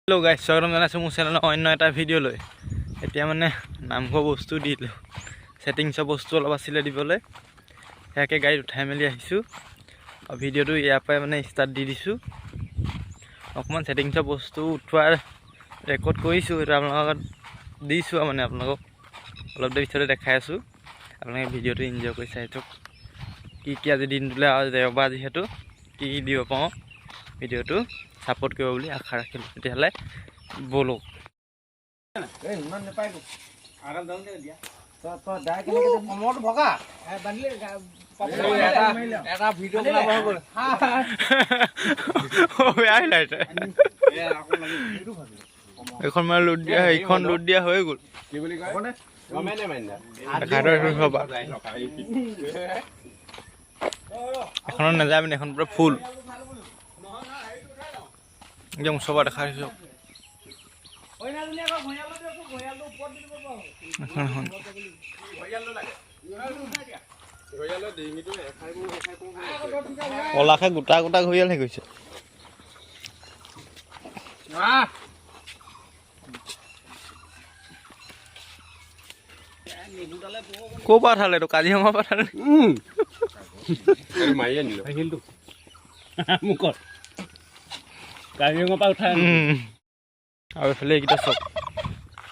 Hello' guys, স্বাগতম জনাইছোঁ মোৰ চেনেলৰ অন্য এটা ভিডিঅ'লৈ। এতিয়া মানে নামঘৰ বস্তু দিলোঁ, ছেটিংছৰ বস্তু অলপ আছিলে দিবলৈ, সেয়াকে গাড়ীত উঠাই মেলি আহিছোঁ আৰু ভিডিঅ'টো ইয়াৰ পৰাই মানে ষ্টাৰ্ট দি দিছোঁ। অকণমান ছেটিংছৰ বস্তু উঠোৱাৰ ৰেকৰ্ড কৰিছোঁ, সেইটো আপোনালোকক দিছোঁ আৰু মানে আপোনালোকক অলপ দেৰি পিছতে দেখাই আছোঁ। আপোনালোকে ভিডিঅ'টো এনজয় কৰি চাই থাকক কি কি আজি দিনটোলৈ আৰু দেওবাৰ যিহেতু কি কি দিব পাৰোঁ, ভিডিঅ'টো ছাপোৰ্ট কৰিব বুলি আশা ৰাখিলোঁ। তেতিয়াহ'লে ব'লক। এইখন মানে লোড দিয়া, এইখন লোড দিয়া হৈ গ'ল। এখনত নাযায় মানে এখন পুৰা ফুল একদম ওচৰৰ পৰা দেখাই দিছোঁ। এখন কলাকে গোটা গোটা ঘৰিয়াল হৈ গৈছে। ক'ৰ পৰা উঠালে এইটো? কাজিৰঙাৰ পৰা উঠালে। আৰু এইফালে এইকেইটা চব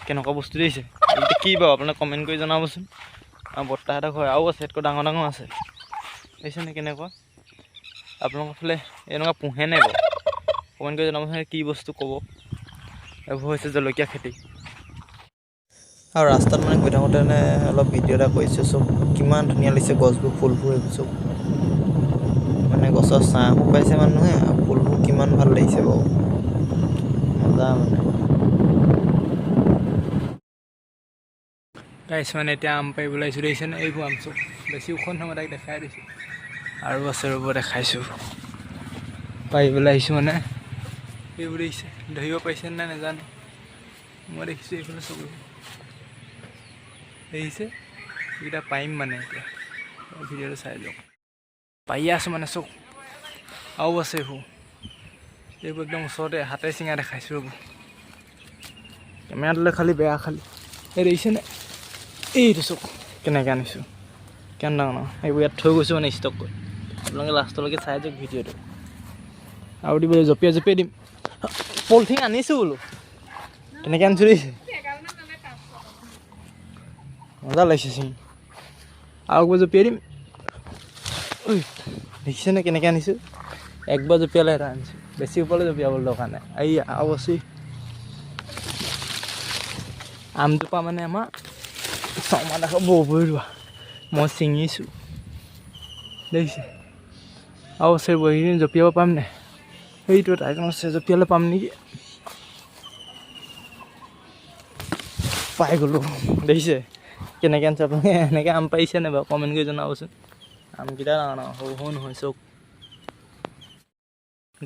কেনেকুৱা বস্তু দিছে, এইকেইটা কি বাৰু আপোনালোকে কমেণ্ট কৰি জনাবচোন। আৰু বৰ্তাহঁতৰ ঘৰ আৰু আছে, ইয়াতকৈ ডাঙৰ ডাঙৰ আছে। দেখিছেনে কেনেকুৱা? আপোনালোকৰ ফালে এনেকুৱা পোহে নাই বাৰু? কমেণ্ট কৰি জনাবচোন কি বস্তু ক'ব। এইবোৰ হৈছে জলকীয়া খেতি। আৰু ৰাস্তাত মানে গৈ থাকোঁতে মানে অলপ ভিডিঅ' এটা কৰিছোঁ। চব কিমান ধুনীয়া লাগিছে গছবোৰ, ফুলবোৰ, এইবোৰ চব মানে গছৰ ছাঁহো পাইছে মানুহে আৰু ফুলবোৰ কিমান ভাল লাগিছে বাৰু, মজা মানে। গাইছ মানে এতিয়া আম পাৰিবলৈ আহিছোঁ, দেখিছেনে এইবোৰ আম চব বেছি ওখ নহয়, তাইক দেখাই দিছোঁ। আৰু আছে ৰ'ব দেখাইছোঁ, পাৰিবলৈ আহিছোঁ মানে এইবোৰ দেখিছে, ধৰিব পাৰিছে নাই নাজানো, মই দেখিছোঁ এইফালে চব দেখিছে। এইকেইটা পাৰিম মানে এতিয়া ভিডিঅ'টো চাই লওক। পাৰিয়ে আছোঁ মানে চব, আৰু আছে এইবোৰ, এইবোৰ একদম ওচৰতে হাতে চিঙা দেখাইছোঁ ৰ'ব। কেমেৰাটোলৈ খালি বেয়া খালি এই দেখিছেনে এইটো চব কেনেকৈ আনিছোঁ, কেনে ডাঙৰ ডাঙৰ এইবোৰ ইয়াত থৈ গৈছোঁ মানে ষ্টক কৰি। আপোনালোকে লাষ্টলৈকে চাই যাওক ভিডিঅ'টো। আৰু দিব জঁপিয়াই জঁপিয়াই দিম, পলিথিন আনিছোঁ বোলো, তেনেকৈ আনিছোঁ দেই, মজা লাগিছে চিঙি। আৰু একবাৰ জঁপিয়াই দিম, দেখিছেনে কেনেকৈ আনিছোঁ? একবাৰ জঁপিয়ালে এটা আনিছোঁ, বেছি ওপৰলৈ জঁপিয়াবলৈ দৰকাৰ নাই। এই আৰু আছে আমজোপা মানে আমাৰ ছমাহ দেখো বৈ ৰোৱা, মই ছিঙিছোঁ দেখিছে। আৰু আছে বহি জঁপিয়াব পাম নাই? সেইটো এটা আছে, জঁপিয়ালে পাম নেকি? পাই গ'লোঁ, দেখিছে কেনেকৈ আনিছে? আপোনালোকে এনেকৈ আম পাৰিছেনে বাৰু কমেণ্ট কৰি জনাবচোন। আমকেইটা ডাঙৰ ডাঙৰ, সৰু সৰু নহয় চব।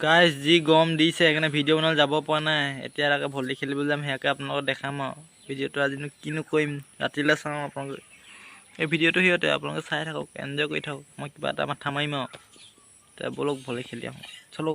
গাইজ যি গৰম দিছে সেইকাৰণে ভিডিঅ' বনাবলৈ যাব পৰা নাই। এতিয়া তাকে ভলী খেলিবলৈ যাম, সেয়াকে আপোনালোকক দেখাম আৰু ভিডিঅ'টো। আজিনো কিনো কৰিম, ৰাতিলৈ চাওঁ আপোনালোকে এই ভিডিঅ'টো, সিহঁতে আপোনালোকে চাই থাকক, এনজয় কৰি থাকক। মই কিবা এটা মাথা মাৰিম আৰু এতিয়া ব'লক ভলী খেলি আহোঁ, চলো।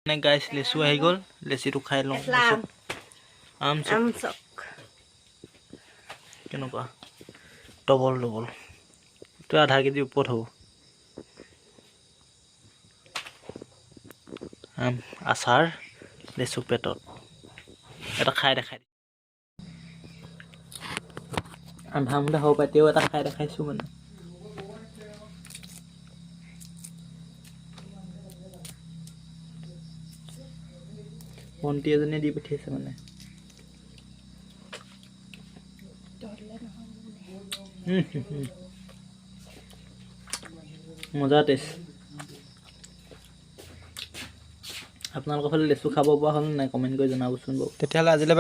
মানে গাইছ লেচু আহি গ'ল, লেচুটো খাই লওঁ। আম চক কেনেকুৱা ডবল ডবল, এইটো আধা কেজি ওপৰত হ'ব। আম আচাৰ লেচু পেটত এটা খাই দেখাই, আন্ধা মুন্ধা হ'ব পাৰে তেওঁ এটা খাই দেখাইছোঁ মানে। ভণ্টি এজনীয়ে দি পঠিয়াইছে মানে। মজা টেষ্ট। আপোনালোকৰ ফালে লেচু খাব পৰা হ'ল নাই কমেণ্ট কৰি জনাবচোন বাৰু। তেতিয়াহ'লে আজিলৈ